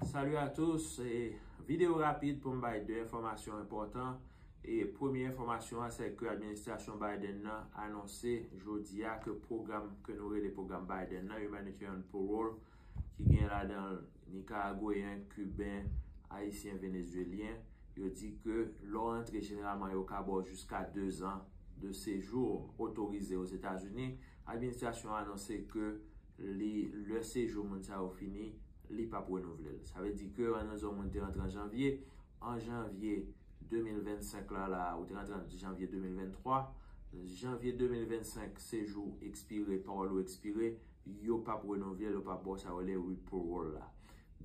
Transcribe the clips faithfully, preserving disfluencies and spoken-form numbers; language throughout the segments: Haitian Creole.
Salut à tous. E videyo rapid pou m bay de enfòmasyon enpòtan. E premye enfòmasyon an, se ke administrasyon Biden nan anonse jodi a ke pwogram ke nou rele pwogram Biden nan, Humanitarian Parole, ki gen ladan l Nikaragweyen, Kiben, Ayisyen, Venezyelyen, yo di ke lè w antre, jeneralman, yo ka ba w jiska de zan de sejou otorize Ozetazini. Administrasyon an anonse ke li, lè sejou moun sa yo fini, li p ap renouvle l. Sa vle di ke, an, nan zòn moun te rantre an janvye, an janvye de mil vennsenk la, la, ou te rantre an janvye de mil venntwa, janvye de mil vennsenk, sejou ekspire, pawòl ou ekspire, yo p ap renouvle l, yo p ap ba w sa yo rele reparole la.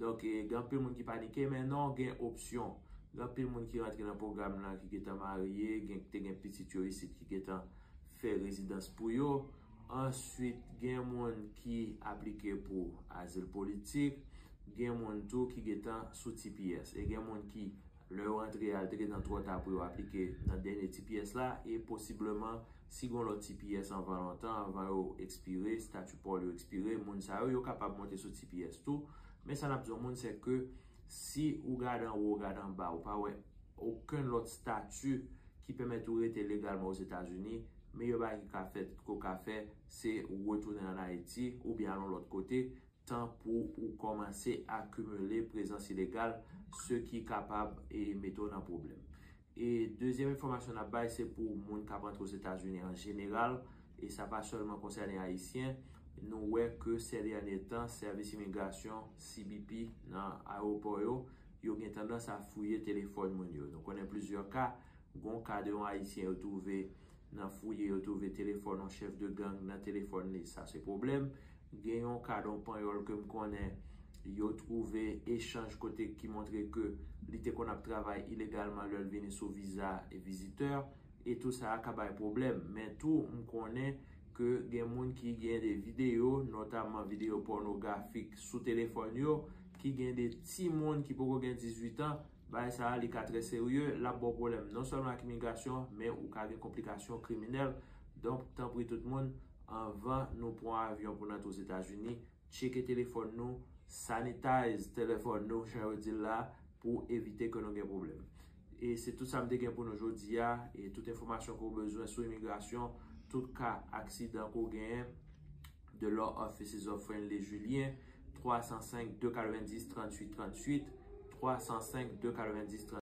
Donk, e, gen anpil moun ki panike, men non, gen opsyon. Gen anpil moun ki rantre nan pwogram nan, ki gentan marye, gen, te gen pitit yo isit ki gentan fè rezidans pou yo. Answit, gen moun ki aplike pou azil politik, gen moun tou ki gentan sou T P S. E gen moun ki, lè yo rantre a, te gentan twò ta pou yo aplike nan dènye T P S la, e posibleman, si gon lòt T P S anvan lontan, anvan yo ekspire, stati pawòl yo ekspire, moun sa yo, yo kapab monte sou T P S tou. Men sa n ap di yon moun, se ke si ou gade anwo, ou gade anba, ou pa wè okenn lòt stati ki pèmèt ou rete legalman Ozetazini, meyè bagay ki ka fèt, ke w ka fè, se retounen ann Ayiti oubyen al yon lòt kote, tan pou ou kòmanse akimile prezans ilegal, se ki kapab, e, mete w nan pwoblèm. E dezyèm enfòmasyon n ap bay, se pou moun k ap antre Ozetazini an jeneral, e sa pa sèlman konsène Ayisyen. Nou wè ke sè dènye tan, sèvis imigrasyon, C B P, nan ayewopò yo, yo gen tandans a fouye telefòn moun yo. Nou konnen plizyè ka, gon ka de yon Ayisyen yo twouve nan fouye, yo twouve telefòn yon chèf de gang nan telefòn li, sa se pwoblèm. Gen yon ka de yon Panyòl ke m konnen, yo twouve echanj kote ki montre ke li te konn ap travay ilegalman lè l vini sou viza e vizitè, e tou sa a ka bay pwoblèm. Men tou, m konnen ke gen moun ki gen de videyo, notaman videyo pònografik sou telefòn yo, ki gen de timoun ki poko gen dizuit an, bagay sa a, li ka trè serye, l ap ba w pwoblèm non sèlman ak imigrasyon, men ou ka gen konplikasyon kriminèl. Donk, tanpri tout moun, anvan nou pran avyon pou n antre Ozetazini, tcheke telefòn nou, sanitize telefòn nou, jan yo di l la, pou evite ke nou gen pwoblèm. E se tout sa m te gen pou nou jodi a, e tout enfòmasyon ke w bezwen sou imigrasyon, tout ka aksidan ke w genyen, The Law Offices of Friendly Julien, twa san senk, de katrevenndis, tranntuit tranntuit, twa san senk, de katrevenndis, tranntuit tranntuit.